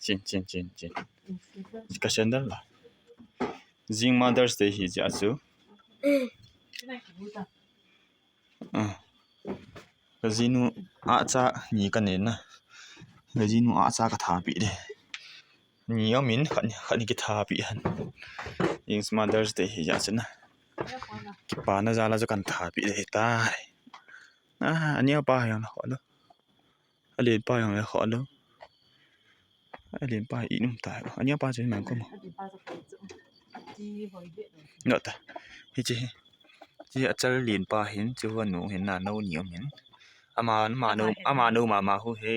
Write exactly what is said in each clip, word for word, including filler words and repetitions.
Chin, chin, chin, chin. Ka sandal la. Jing Mother's Day hi jeh chu. Ah. Ka jinu acha ni ka nei na. Ka jinu acha ka thapi de. Ni amin khat ni, khat ni kithapi han. Jing Mother's Day hi jeh chu na. Kipana jal a chu kan thapi de tai. Ah, ani apa yang la kho lo. Alen pa jong le kho lo. Alen pa i num ta. Ani pa chu man ko mo. Nota. Hiche hi. Hiche achal len pa hin, chu hua nu hin na no ni um hin. Ama, ama no, ama no mama hu he.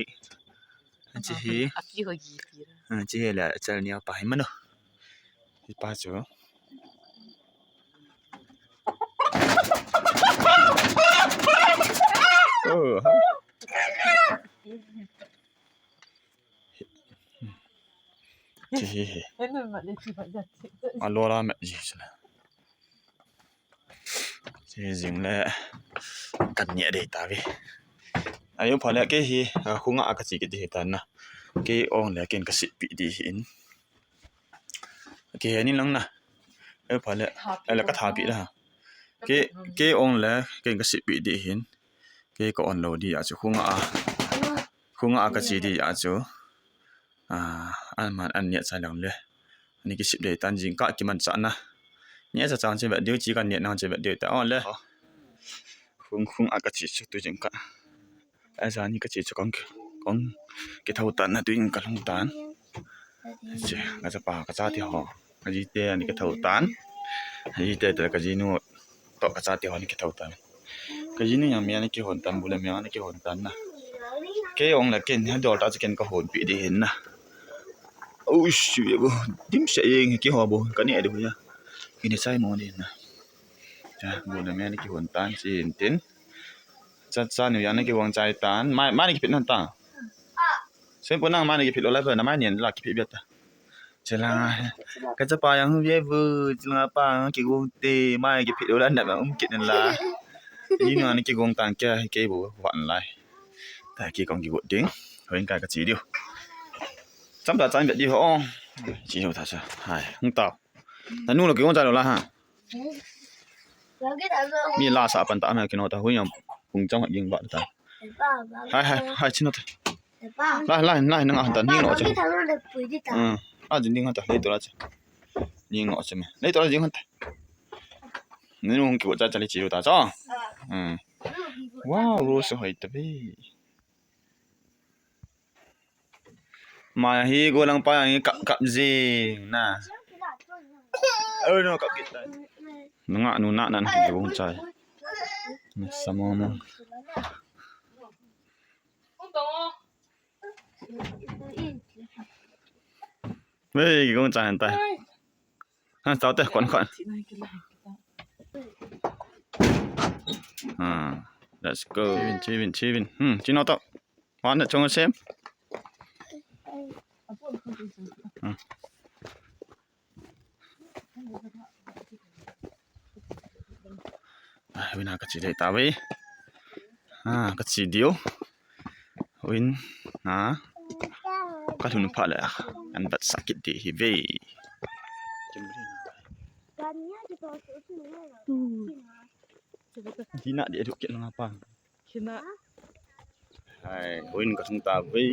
Hiche hi. Hiche hi le achal ni pa hin mano. Hi pa chu. Oh. Hiche hi. Alo la me ji sila. Hiche jing le kan ni dei ta ve. Ayo pha le kei hi, khunga ka chi kiti hi ta na. Kei ong le ken ka sit pi di hin. Kei he ni lang na. Ayo pha le, ayo le ka thapi la. Kei, kei ong le ken ka sit pi di hin. Kei ka on lo di a chu khunga a. Khunga a ka chi di a chu. Ah, an man an nia chai lang le. Ani kisip dei tan jingkah kimanchah na. Nia cha chan che bet diu chi kan nia nang che bet diu ta on le. Khung khung a ka chi chu tu jingkah. Aja ni ka chi chu kong, kong kithou tan na tu in ka lhung tan. Che, ka chapa ka chate ho. Ka jite ani kithou tan. Ka jite te ka jinu toh ka chate ho ani kithou tan. Ka jinu jong mi ani kihon tan, bu le mi ani kihon tan na. Kei ong le ken, ha dol ta chu ken ka hon pi di hin na. Uish, ve bo, dim se jeng hi kiho bo, ka ni adu ya. Kini chai mo ni na. Cha, bu le mi ani kihon tan chin tin. Cha, cha nu ya ani kihon chai tan. Mai, mai ni kipit non ta. Sen po nang mai ni kipit lo lai bo, na mai ni la kipit bia ta. Chela, ka chapa jong hu ve bu, chela pa jong kigong te, mai kipit lo la na um kit na la. Ni na ni kigong tan kei, kei bu wan lai. Ta kei kong kigot ding. Hoin ka ka chi diu. Cham ta chan bet diu ho. Chi diu ta cha. Hai, hung tao. Ta nu lo kigong cha lo la ha. Ni la sa pan ta ma kino ta hu jong. Hung chang ging ba ta. Hai, hai, hai, chino ta. Lai, lai, lai, nang a han ta, ning lo che. Hmm. A jin ding han ta, lei to la che. Ning lo che me. Lei to la jing han ta. Ni nung ki cha cha le chi lo ta cho. Hmm. Wow, rose hoi ta ve. Mai hi go lang pa hi kap kap jing na. Oh no, kap kit ta. Nunga nu na na ki bung chai. Ni samo mo. Hei, kong chan ta. Ha, tao te, kon kon. Ha, let's go. Chivin, chivin, chivin. Hmm, chino to. Wan na chong sem. Hmm. Ai, wina ka chi dei ta ve. Ah, ka chi diu. Win, ah. Ka lhun pha le, ah. An bat sakit di hi ve. Di na di aduk kit nga pa. Kina. Hai, huin ka thung ta ve.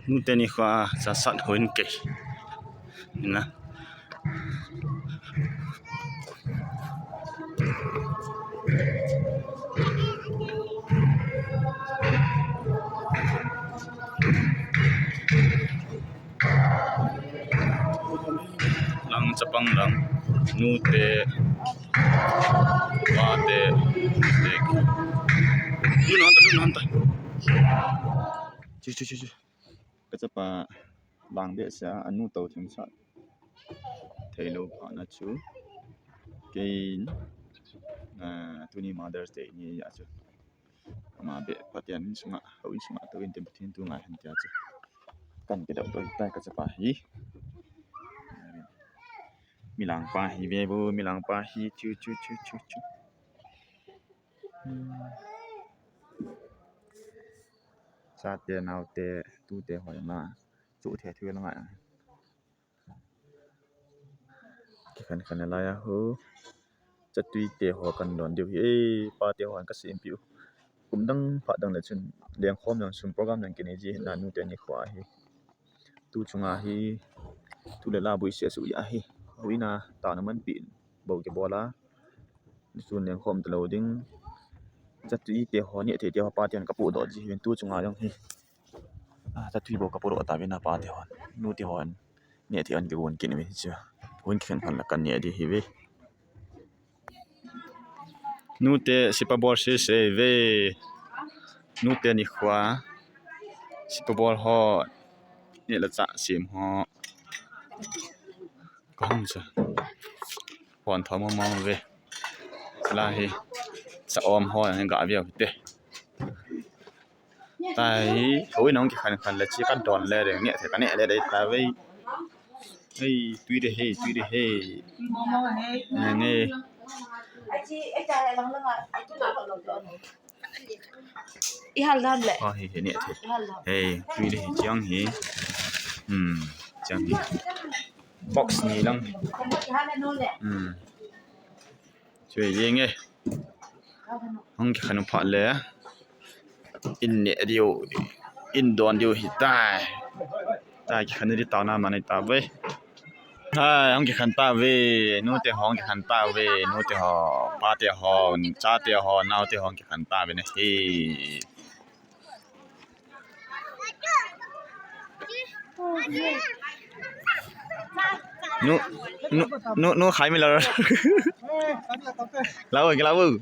Nu teni kha sa sat huin ke. Na. Lang chapang lang, nu te, pa te, te. Lu non ta, lu non ta. Chu, chu, chu, chu. Ka chapa lang behseh a, anu to thim sat thei lou phat na chu. Kei, ah, tuni Mother's Day ni a chu. Ama beh Pathen in sunga, houin sunga tou in tin Pathen thu ngai hen tia chu. Kan kidou doi tai ka chapa hi. Milang pa hi ve bu, milang pa hi chu chu chu chu chu. Hmm. Chate, naote, tute ho na chu the thu la ngai. Kikhen khen lai a hu. Chatuite ho kan don diu hi. Ei, pate ho ka sempeh u. Kum dang phat dang le chun lengkhom jong sum program jong kinei ji hi na, nute nikho hi. Tu chunga hi tu le la bui se su ya hi. Huina ta na man pi bo ke bola. Sun lengkhom ta lo ding. Chatuite ho, nehthei te ho, pate hon ka pu do ji hi tu chunga jong hi. A, chatui bo ka pu do ta ve na pate hon. Nute hon. Nehthei hon ke gon kin ve chu. Gon khen hon la kan ne di hi ve. Nute sipa bol se se ve. Nute nikho sipa bol ho. Neh le chah sem ho. Ka hung cha. Hon thom mo mo ve. La hi. Sa om ho ga ve te. Tai, oi, nong kikhen khen le chi kan don le de, nehthei ka neh le de ta ve. Ei, tui de he, tui de he. Ne, ne. I hal dam le. Oh, he, he, nehthei. He, tui de he, chiang he. Hmm, chiang he. Box ni lang. Hmm. Chu jeng e. Hung kikhen phat le. In neh diu. In don diu hi tai. Tai kikhen di tao na ma nei ta ve. Hai, hung kikhen ta ve. Nute ho hung kikhen ta ve. Nute ho. Pate ho. Chate ho. Naote ho hung kikhen ta ve ne. Hi. Nu, nu, nu, nu khai mi lo. Lau, ke lau.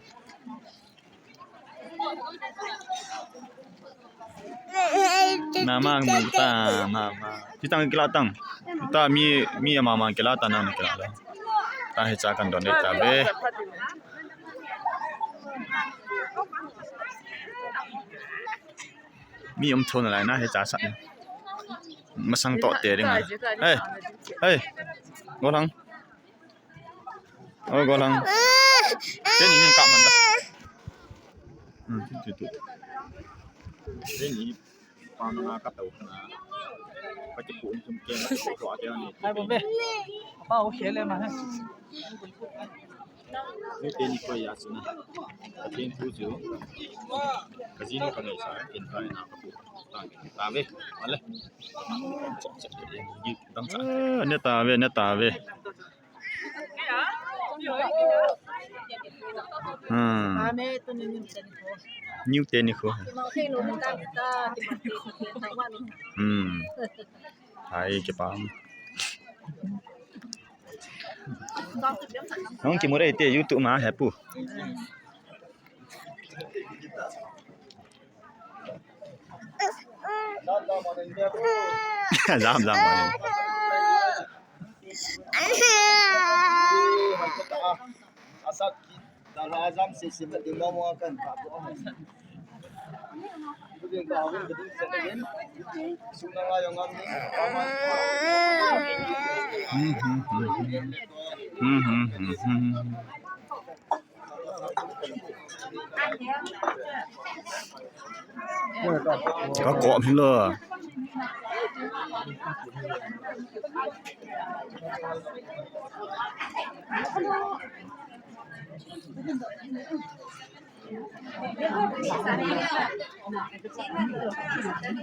Mama, mu ta, mama. Ti tang ke la tang. Ta mi, mi mama ke la ta na ke la. Ta he cha kan don de ta ve. Mi um thon lai na he cha sa. Masang to te ding. Hey. Hey. Go lang. Oh, go lang. Te ni hin ka man da. Hmm, tu tu. Te ni pa na ka tau na. Ka ti ku um thum ke na ko ko a te ni. Hai bo be. Pa o khele ma he. Nute nikho a chu na. Pathen thu chu. Ka ji nu ka ngaisah, ken ka na ka pu. Ta, ta ve. Ale. Dam cha. Ah, ne ta ve, ne ta ve. Hmm. Nute nikho. Hmm. Hai, kipah. Nong kimu dei te YouTube ma he pu. Jam, jam. Ka kop hi lo.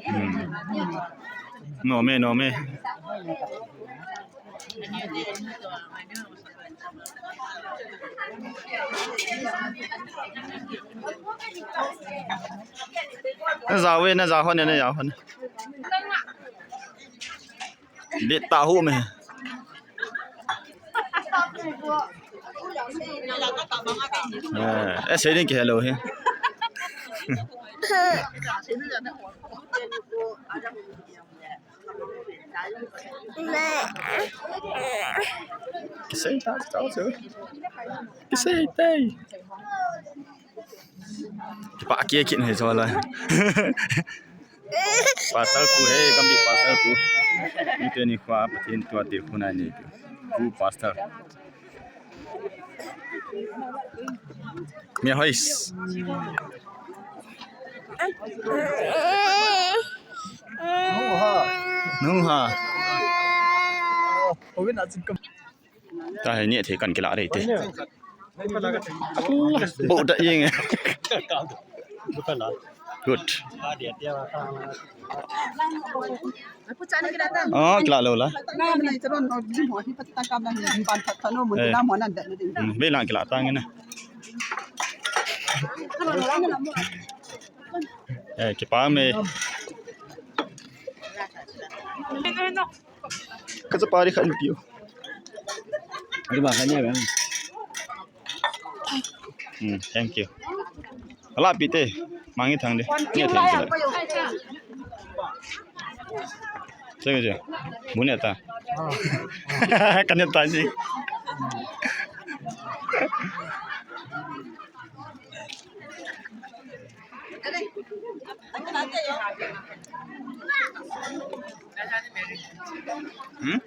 Hmm. Nom e, nom e. Na jao ve, na jao hon e, na jao hon e. Dit ta hu me. Eh, eh, sei ding ki hello he. Kisei ta, ta, ta. Kisei tai. Kipa kia kin he chola. Pasal pu he, gambi pasal pu. Nute nikho a Pathen thu a tilkhouna nei. Pu pastor. Mia hois. Nuha. Tahi ni thei kan kila rei te. Bo da yeng. Good. Oh, kila lo la. Eh. Hmm, be lang kila tang na. Eh, kipa me. Ka chapa ri khat in piu. Ri ba khat ne ba. Hmm, thank you. Ala pi te. Mangi thang de. Nge thang de. Che nge che. Bu ne ta. Ka ne ta ji. Hmm?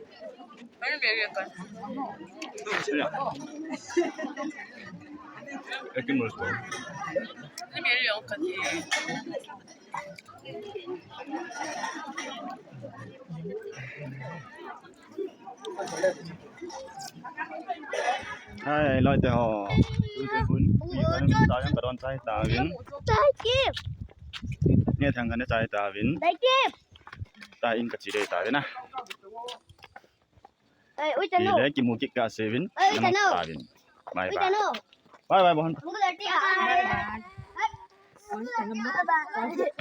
Hai, loi te ho. Tu te hun. Ni ta ni ta yang ka don chai ta vin. Chai ki. Ni thang ka ni chai ta vin. Dai ki. Ta in ka chi dei ta vin na. Ai, ui, tanu. Ile ki mu ki ka se vin. Ai, ui, tanu. Ta vin. Bye bye. Ui, tanu. Bye bye, bon. Mu ka ti. Bye bye.